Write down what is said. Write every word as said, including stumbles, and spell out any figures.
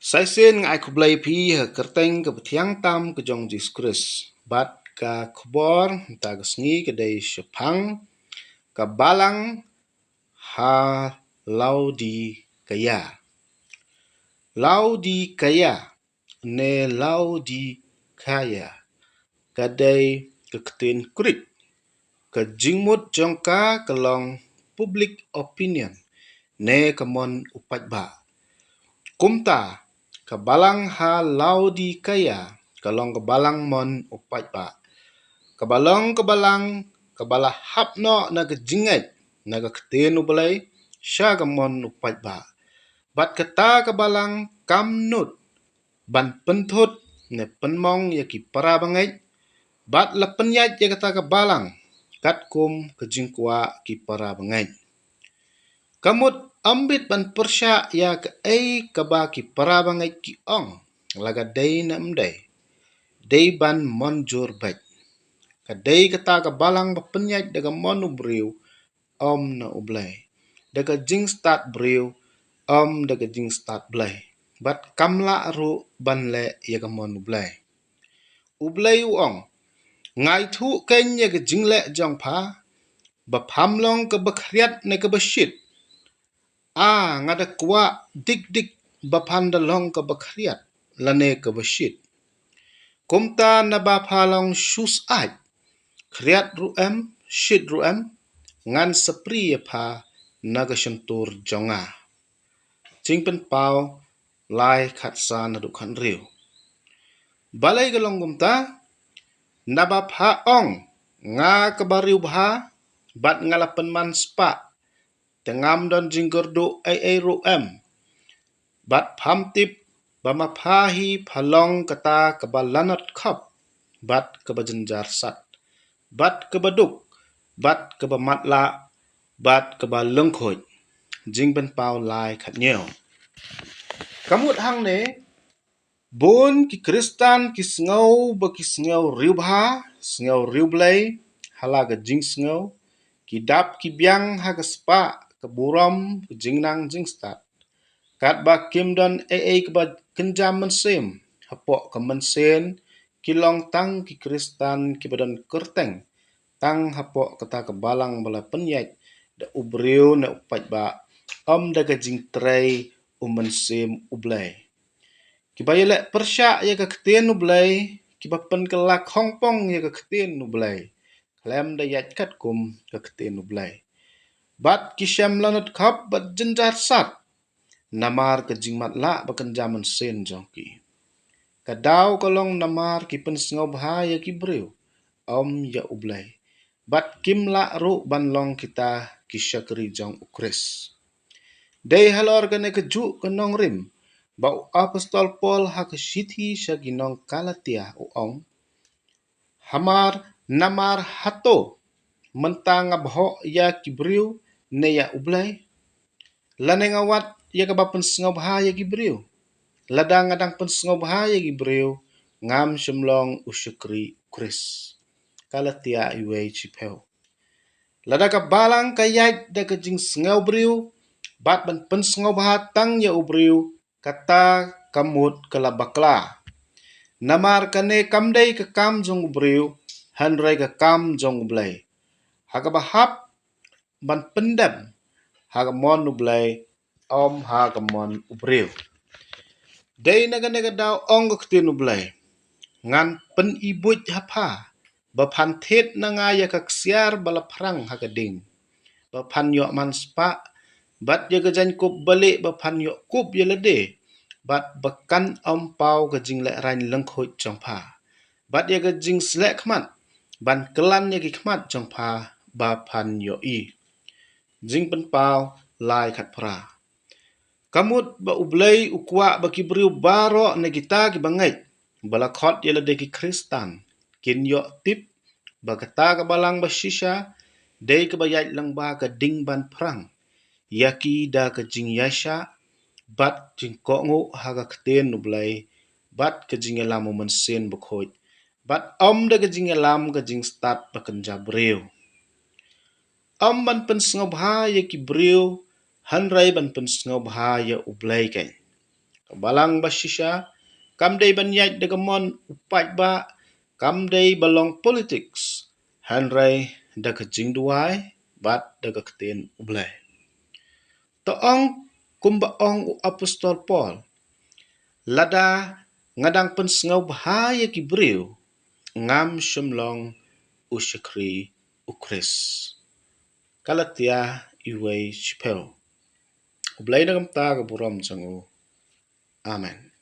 Sa shisien nga ai khublei phi ha ka kyrteng kaba thiang tam ka jong Jisu Khrist. Bad ka khubor mynta ka sngi ka dei shaphang ka balang ha Laodikaia. Laodikaia ne Laodikaia ka dei ka ktien Greek. Ka jingmut jong ka ka long public opinion ne ka mon u paidbah. Kumta ka balang ha Laodikaia ka long ka balang mon u paidbah, kaba long ka balang kaba la hap noh na ka jingngeit na ka ktien U Blei sha ka mon u paidbah. Bad kata ka balang kam nud ban pynthut ne pynmong ïa ki para bangeit bad la pynïaid ïa kata ka balang katkum ka jingkwah ki para bangeit. Ka mut ym bit ban pyrshah ïa kaei kaba ki para bangeit ki ong, la ka dei ne ym dei, dei ban mon jur beit. Ka dei kata ka balang ba pynïaid da ka mon u briew, ym na U Blei, da ka jingstad briew, ym da ka jingstad Blei. Bad kam lah ruh ban leh ïa ka mon U Blei. U Blei u ong, nga ithuh kein ïa ka jingleh jong pha, ba pham long kaba khriat ne kaba shit. A, nga da kwah dik dik ba phan da long kaba khriat lane kaba shit. Kumta naba pha long shu syaid, khriat ruh em, shit ruh em, ngan sa prie ïa pha na ka shyntur jong nga. Jingpynpaw lai khatsan haduh khathynriew. Balei ka long kumta? Naba pha ong, nga kaba riewbha bad nga la pynman spah, te ngam don jingkyrduh ei ei ruh em. Bad pham tip ba ma pha hi pha long kata kaba lanot khop bad kaba jynjar sat, bad kaba duk, bad kaba matlah, bad kaba lyngkhuid. Jingpynpaw lai khathynñiew. Ka mut hangne, bun ki Khristan ki sngew ba ki sngew riewbha, sngew riewblei ha la ka jingsngew, ki dap ki biang ha ka spah, ka burom, ka jingnang jingstad. Katba kim don ei ei kaba kynja mynsiem, hapoh ka mynsiem ki long tang ki Khristan kiba don kyrteng tang hapoh kata ka balang ba la pynïaid da u briew ne u paidbah, ym da ka jingtrei u Mynsiem U Blei. Kiba ïaleh pyrshah ïa ka ktien U Blei, kiba pynkylla khongpong ïa ka ktien U Blei, khlem da ïaid katkum ka ktien U Blei. Bad ki shem lanot khop bad jynjar sat namar ka jingmatlah ba kynja mynsiem jong ki. Ka daw ka long namar ki pynsngewbha ïa ki briew, ym ïa U Blei. Bad kim lah ruh ban long kita ki shakri jong U Khrist. Dei halor kane kajuh ka nongrim ba u apostol Paul ha ka shithi sha ki nong Galatia u ong, hamar namar hato mynta nga bhoh ïa ki briew ne ïa U Blei? Lane nga wad ïa kaba pynsngewbha ïa ki briew? Lada nga dang pynsngewbha ïa ki briew, ngam shym long u shakri U Khrist. Galatia wei shiphew. Lada ka balang ka ïaid da ka jingsngew briew bad ban pynsngewbha tang ïa u briew, kata ka mut ka la bakla. Namar kane kam dei ka kam jong u briew, hynrei ka kam jong U Blei, ha kaba hap ban pyndem ha ka mon U Blei, ym ha ka mon u briew. Dei na kane ka daw ong ka ktien U Blei, ngan pyni buit ha pha ba phan thied na nga ïa ka ksiar ba la phrang ha ka ding, ba phan ïoh man spah, bad ïa ka jaiñkup balieh ba phan ïoh kup ïa lade, bad ba kan ym paw ka jinglehrain lyngkhuid jong pha, bad ïa ka jingsleh khmat ban kyllan ïa ki khmat jong pha ba phan ïohi. Jingpynpaw lai khatphra. Ka mut ba U Blei u kwah ba ki briew baroh ne kita kiba ngeit ba la khot ïa lade ki Khristan kin ïoh tip ba kata ka balang ba shisha dei kaba ïaid lyngba ka ding ban phrang ïa ki da ka jingïaishah bad jingkohnguh ha ka ktien U Blei bad ka jingïalam U Mynsiem Bakhuid, bad ym da ka jingïalam ka jingstad ba kynja briew. Ym ban pynsngewbha ïa ki briew, hynrei ban pynsngewbha ïa U Blei keiñ. Ka balang ba shisha kam dei ban ïaid da ka mon u paidbah, kam dei ba long politics, hynrei da ka jingduwai bad da ka ktien U Blei. To ong kumba ong u apostol Paul, lada nga dang pynsngew bha ïa ki briew, ngam shym long u shakri U Khrist. Galatia uwei shiphew. U Blei na ka bynta ka burom jong u. Amen.